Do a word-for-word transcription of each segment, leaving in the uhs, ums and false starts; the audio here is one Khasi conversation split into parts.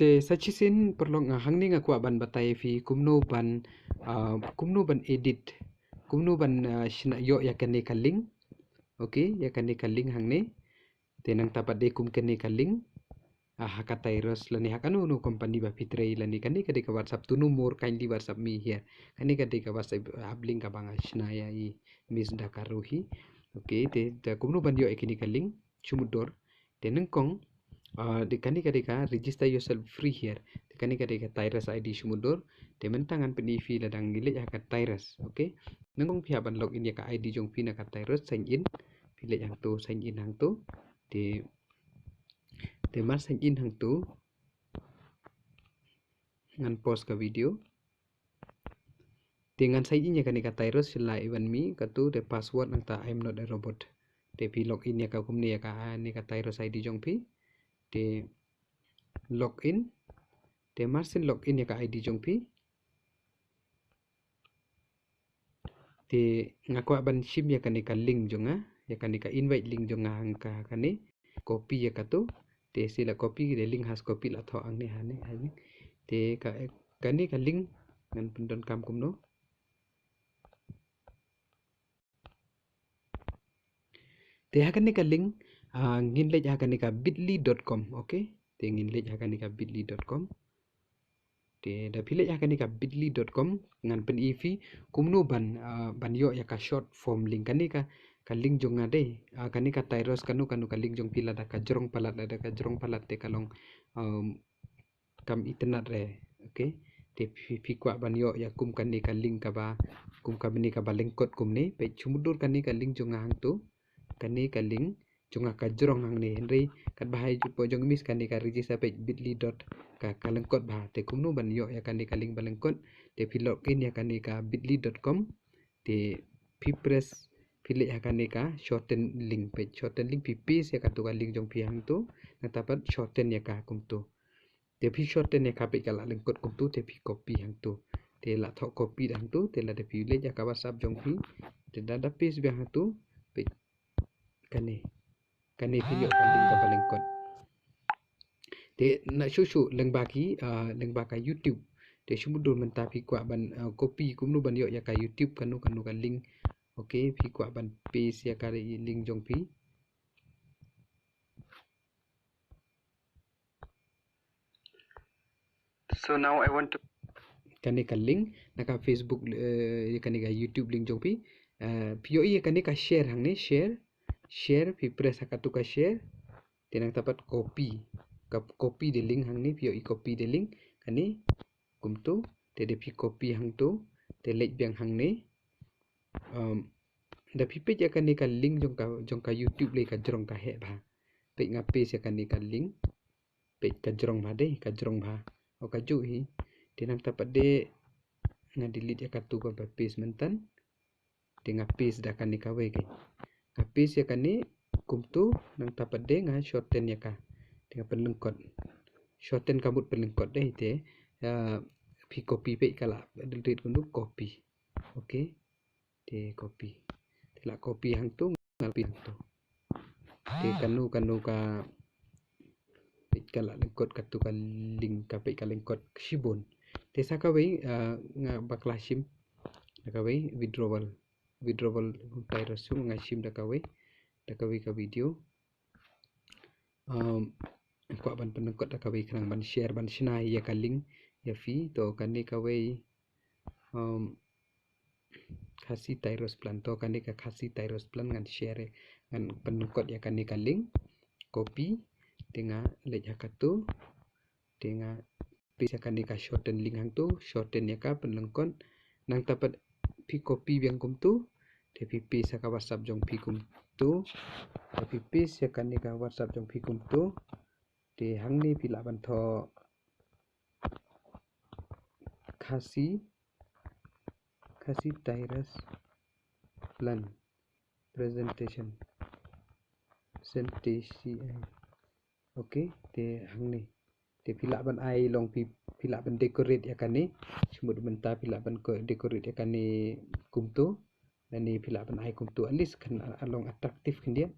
Te sa shisien paralok, nga hangne nga kwah ban batai ïa phi kumno ban, ah, kumno ban edit, kumno ban, ah, shna ïoh ïa kane ka link. Okay, ïa kane ka link hangne. Te nangta pat de kum kane ka link, ah, ha ka Tyrus lane ha kano kano company ba phi trei lane kane ka dei ka WhatsApp, to know more kindly WhatsApp me here. Kane ka dei ka WhatsApp, ah, link kaba nga shna ïa i Miss Dakaruhi. Okay, te, te kumno ban ïoh ïa kane ka link, shu mutdur. Te nyngkong, ah, de kane ka dei ka register yourself free here. Te kane ka dei ka Tyrus I D, shu mutdur. Te mynta ngan pyni ïa phi lada ngi leit ha ka Tyrus. Okay, nyngkong phi hap ban log in ïa ka I D jong phi na ka Tyrus, sign in. Phi leit hangto, sign in hangto. Te, te mar sign in hangto, ngan pause ka video. Te ngan sign in ïa kane ka Tyrus, shu la even me kato, te password nangta I'm not a robot. Te phi log in ïa ka kumne ïa kane ka Tyrus I D jong phi. Te log in. Te mar shen log in ïa ka I D jong phi, te nga kwah ban shim ïa kane ka link jong nga, ïa kane ka invite link jong nga hangka kane, copy ïa kato. Te shu la copy, te link has copy la thoh hangne, hangne, hangne. Te ka, kane ka link ngan pyndonkam kumno. Te ha kane ka link, ah, ngin leit ha kane ka bit ly dot com, okay? Te ngin leit ha kane ka bit ly dot com. Te da phi leit ha kane ka bit ly dot com, ngan pyni ïa phi kumno ban, ah, ban ïoh ïa ka short form link. Kane ka, ka link jong nga dei, ah, kane ka Tyrus, kano kano ka link jong phi lada ka jrong palat, lada ka jrong palat te ka long, um, kam itynnad re. Okay, te phi, phi kwah ban ïoh ïa kum kane ka link kaba, kum kane kaba lyngkot kumne, peit shu mutdur kane ka link jong nga hangto. Kane ka link jong nga ka jrong hangne, hynrei katba ha i jingpoi jong i Miss kane ka register peit bit ly dot ka, ka lyngkot bha. Te kumno ban ïoh ïa kane ka link ba lyngkot? Te phi log in ïa kane ka bit ly dot com. Te phi press, phi leit ha kane ka shorten link, peit shorten link, phi paste ïa kato ka link jong phi hangto, nangta pat shorten ïa ka kumto. Te phi shorten ïa ka, peit ka la lyngkot kumto, te phi copy hangto. Te la thoh copy da hangto, te lada phi leit ïa ka WhatsApp jong phi, te da, da paste biang hangto, peit kane. Kane phi ïoh ka link kaba lyngkot. Te na shuh shuh lyngba ki, ah, lyngba ka YouTube. Te shu mutdur mynta phi kwah ban, ah, copy kumno ban ïoh ïa ka YouTube, kano kano ka link. Okay, phi kwah ban paste ïa ka link jong phi. So now I want to, kane ka link na ka Facebook, eh, kane ka YouTube link jong phi. Eh, phi ïohi kane ka share hangne, share, share, phi press ha kato ka share. Te nangta pat copy, ka copy de link hangne, phi ïohi copy de link kane kumto. Te da phi copy hangto, te leit biang hangne. Um, da phi peit ïa kane ka link jong ka, jong ka YouTube lei ka jrong ka heh bha. Peit nga paste ïa kane ka link. Peit ka jrong bha dei, ka jrong bha. O ka juh hi. Te nangta pat de nga delete ïa kato kaba paste mynta. Te nga paste da kane kawei keiñ. Nga paste ïa kane kumto, nangta pat de nga shorten ïa ka. Te nga pynlyngkot. Shorten ka mut pynlyngkot dei te. Ah, phi copy peit ka la delete kumto, copy. Okay. Te copy. Te la copy hangto, nga la paste hangto. Te kano kano ka, peit ka la lyngkot kato ka link, ka peit ka lyngkot shibun. Te sa kawei, ah, nga bakla shim. Da kawei withdrawal. Withdrawal Tyrus nga shim da kawei. Da kawei ka video. Um, kwah ban pynlyngkot da kawei khnang ban share, ban shna ïa ka link ïa phi. To kane kawei, um, Khasi Tyrus plan, to kane ka Khasi Tyrus plan ngan share, ngan pynlyngkot ïa kane ka link. Copy, te nga leit ha kato, te nga paste ïa kane ka shorten link hangto, shorten ïa ka, pynlyngkot. Nangta pat phi copy biang kumto, te phi paste ha ka WhatsApp jong phi kumto. Te phi paste ïa kane ka WhatsApp jong phi kumto. Te hangne phi lah ban thoh Khasi, Khasi Tyrus plan presentation. Presentation. Okay, te hangne. Te phi lah ban ai long phi, phi lah ban decorate ïa kane. Shu mut mynta phi lah ban ko-, decorate ïa kane kumto. Lane phi lah ban ai kumto. At least kan a-, long attractive khyndiat.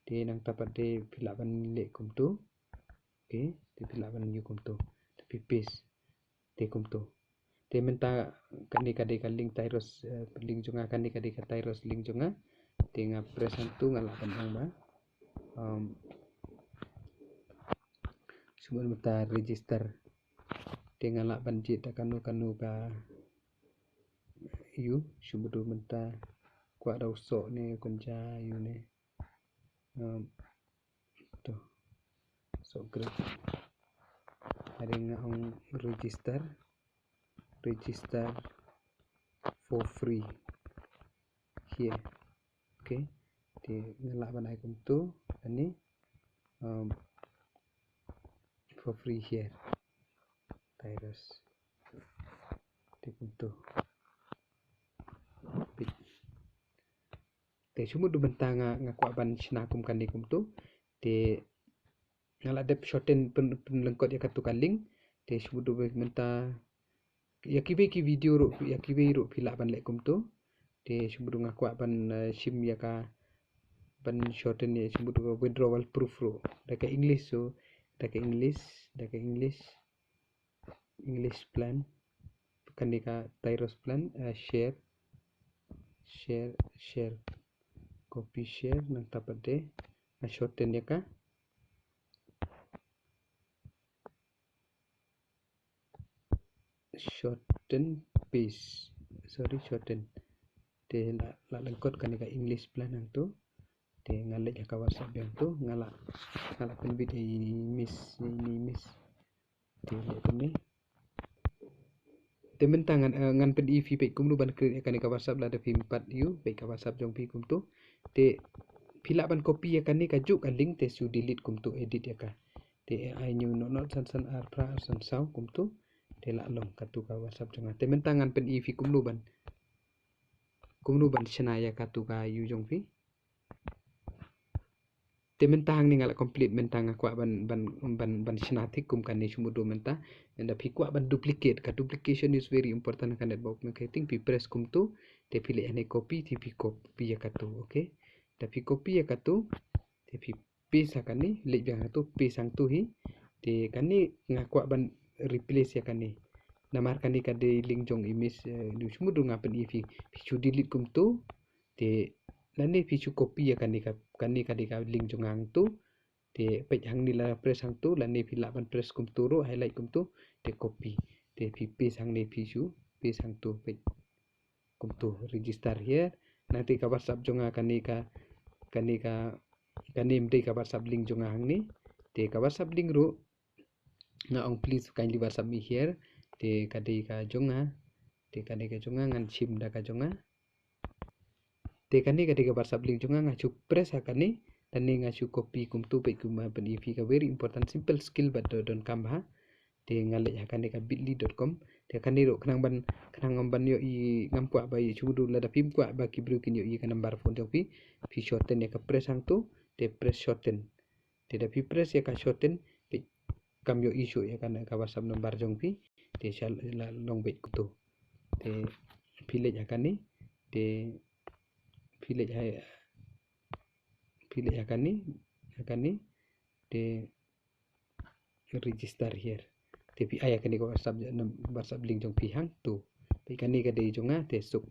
Te nangta pat de phi lah ban leh kumto. Okay, te phi lah ban ïoh kumto. Phi paste. Te kumtu. Te mynta kane ka dei ka link Tyros, eh, link jong nga, kane ka dei ka Tyros link jong nga. Te nga press hangtu, nga lah ban ong ba. Um, shu mut mynta register. Te nga lah ban jied da kano kano ka ïu, shu mut mynta kwah da u soh ne, u kynja ïu ne. Um, to. So great. Hynrei nga ong register. Register for free here. Okay. Te nga lah ban ai kumtu, ani, um, for free here. Tyros. Te kumtu. Peit. Te shu mut mynta nga, nga kwah ban shna kum kane kumtu. Te nga lah dep shorten pyn, pynlyngkot ïa katu ka link. Te shu mut mynta ïa kiwei ki video ruh, ïa kiwei ruh phi lah ban leh kumtu. Te shu mut nga kwah ban, eh, shim ïa ka, ban shorten ïa, shu mut withdrawal proof ruh. Da ka English, so da ka English, da ka English. English plan, kane ka Tyros plan, eh, share, share, share, copy, share, nangta pat de nga shorten ïa ka, shorten, paste, sorry, shorten. Te la, la lyngkot kane ka English plan hangtu. Te nga leit ha ka WhatsApp jong tu, nga la, nga la pynbit ïa ini miss, ïa ini miss. Te leh kumne. Te mynta ngan, eh, ngan pyni phi peit kumno ban create ïa kane ka WhatsApp lada phim pat ïoh peit ka WhatsApp jong phi kumtu. Te phi lah ban copy ïa kane kajuh ka link te shu delete kumtu, edit ïa ka. Te ai hynñiew noh noh san san ar phra ar san saw kumtu. Te la long katu ka WhatsApp jong nga. Te mynta ngan pyni phi kumno ban, kumno ban shna ïa katu ka ïu jong phi. Te mynta hangne nga la complete, mynta nga kwah ban, ban, ban, ban shna thik kum kane, shu mut mynta. Lada phi kwah ban duplicate, ka duplication is very important ha ka network marketing, phi press kumtu, te phi leit hangne copy, te phi copy ïa katu, okay. Lada phi copy ïa katu, te phi paste ha kane, leit biang hangtu, paste hangtu hi. Te kane nga kwah ban replace ïa kane. Namar kane ka dei link jong i miss, eh, shu mut nga pyni phi, phi shu delete kumtu. Te lane phi shu copy ïa kane ka, kane ka dei ka link jong nga hangtu. Te peit hangne la press hangtu, lane phi lah ban press kumtu ruh, highlight kumtu, te copy. Te phi paste hangne, phi shu paste hangtu, peit. Kumtu, register here. Nangta ka WhatsApp jong nga kane ka, kane ka, kane ym dei ka WhatsApp link jong nga hangne. Te ka WhatsApp link ruh nga ong please kindly WhatsApp me here. Te ka dei ka jong nga. Te ka dei ka jong nga, ngan shim da ka jong nga. Te kane ka dei ka WhatsApp link jong nga, nga shu press ha kane, lane nga shu copy kumtu, peit kumba pyni phi, ka very important, simple skill bad don, donkam bha. Te nga leit ha kane ka bit ly dot com. Te kane ruh khnang ban, khnang ban ïohi, ngam kwah ba ïohi, shu mut lada phim kwah ba ki briew kin ïohi ka number phone jong phi, phi shorten ïa ka, press hangtu, te press shorten. Te da phi press ïa ka shorten, peit kam ïohi shuh ïa kane ka WhatsApp number jong phi, te sha la long beit kumtu. Te phi leit ha kane, te phi leit ha, phi leit ha kane, ha kane, te register here. Te phi ai ïa kane ka WhatsApp, WhatsApp link jong phi hangtu. Peit kane ka dei jong nga, te suk.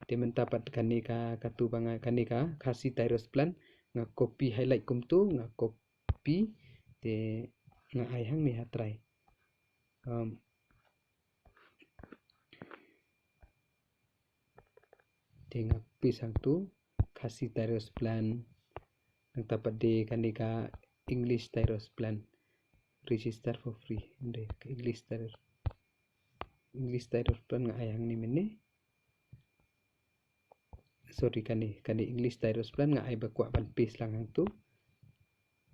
Te mynta pat kane ka, katu ba nga, kane ka Khasi Tyros plan, nga copy highlight kumtu, nga copy, te nga ai hangne ha try. Um, Te nga paste hangtu, Khasi Tyros plan. Nangta pat de kane ka English Tyros plan. Register for free. Ynda ka English Tyros, English Tyros plan nga ai hangne mynne. Sorry, kane, kane English Tyros plan nga ai ba kwah ban paste lang hangtu.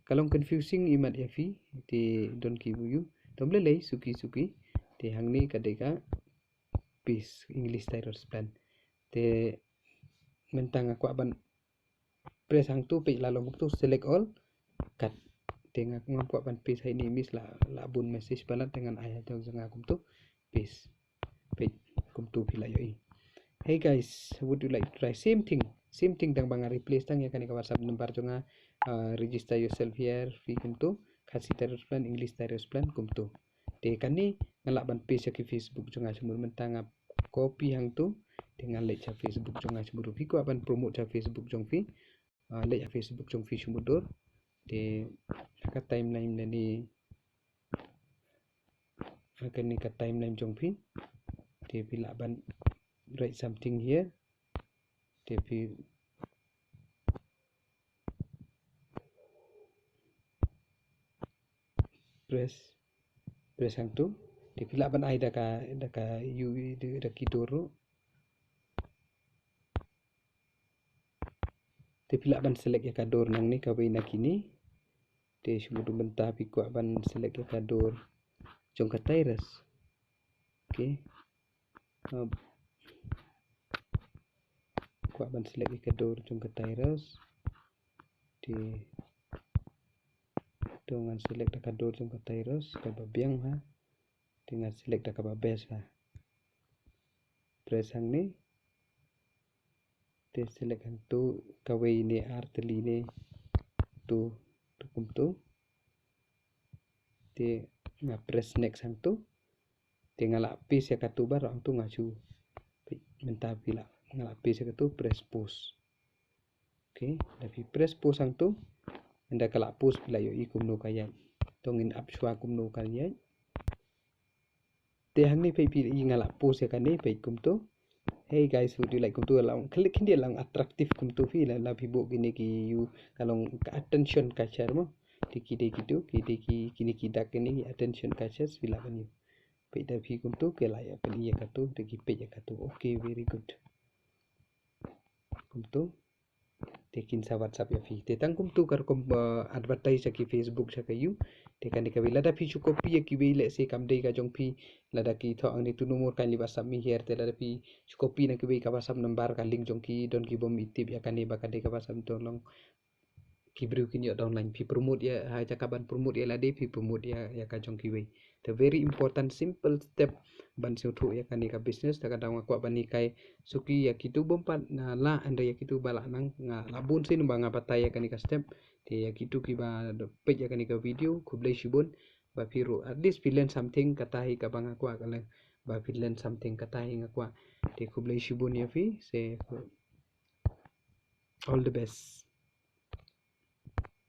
Ka long confusing imat ïa phi, te don ki briew. Te ym lei lei, suki suki. Te hangne ka dei ka paste English Tyros plan. Te mynta nga kwah ban press hangtu, peit la long kumtu, select all, cut. Te nga, ngam kwah ban paste ha ini, miss, la, la bun message palat, te ngan ai ha jong nga kumtu, paste. Peit kumtu phi la ïohi. Hey guys, would you like to try same thing? Same thing, tang ba nga replace tang ïa kane ka WhatsApp number jong nga, uh, register yourself here, phi kumtu, Khasi Tyros plan, English Tyros plan, kumtu. Te kane nga lah ban paste sha ki Facebook jong nga sha mut mynta nga copy hangtu. Te nga leit sha Facebook jong nga sha mut phi kwah ban promote sha Facebook jong phi. Ah, leit sha Facebook jong phi sha mut dur. Te ha ka timeline lane ha kane ka timeline jong phi. Te phi lah ban write something here. Te phi press press hangtu. Te phi lah ban ai da ka da ka U V da ki dur ruh. Te phi lah ban select ïa ka dur nangne kawei na kine. Te shu mut mynta phi kwah ban select ïa ka dur jong ka Tyrus. Okay. Um, kwah ban select ïa ka dur jong ka Tyrus. Te to ngan select da ka dur jong ka Tyrus kaba biang ha. Te ngan select da kaba best ha. Press hangne. Te select hangtu kawei ne ar tylli ne tu tu kumtu. Te nga press next hangtu. Te nga lah paste ïa katu baroh hangtu nga shu. Mynta phi lah nga lah paste ïa katu press post. Okay, da phi press post hangtu. Ynda ka lah post phi lah ïohi kumno ka ïaid. To ngin ap shuwa kumno ka ïaid. Te hangne phi phi i nga lah post ïa kane phi kumtu. Hey guys, would you like kumtu, la ong klik hindi la ong attractive kumtu phi la la phi buh kine ki ïa ka long ka attention catcher mo. Te ki dei kitu, ki dei ki kine ki dak kine ki attention catchers phi lah ban ïa. Phi da phi kumtu ki lah ïa phi ïa katu, te ki phi ïa katu. Okay, very good. Kumtu. Te kin sa WhatsApp ïa phi. Te tang kumtu ka rukom, uh, advertise sha ki Facebook sha ka yu. Te kane kawei lada phi shu copy ïa kiwei lehse kam dei ka jong phi. Lada ki thoh hangne tu number kindly WhatsApp me here. Te lada phi shu copy na kiwei ka WhatsApp number ka link jong ki don ki bym i tip ïa kane ba ka dei ka WhatsApp to long. Ki briew kin ïoh downline phi promote ïa ha jaka ban promote ïa lade phi promote ïa ïa ka jong kiwei. Te very important simple step ban sngewthuh ïa kane ka business. Te ka daw nga kwah ban hikai suki ïa kitu bym pat na la anda ïa kitu ba la nang nga la bun sien ba nga batai ïa kane ka step. Te ïa kitu kiba peit ïa kane ka video khublei shibun ba phi ruh at least phi learn something kata hi kaba nga kwah ka leh ba phi learn something kata hi nga kwah. Te khublei shibun ïa phi se all the best.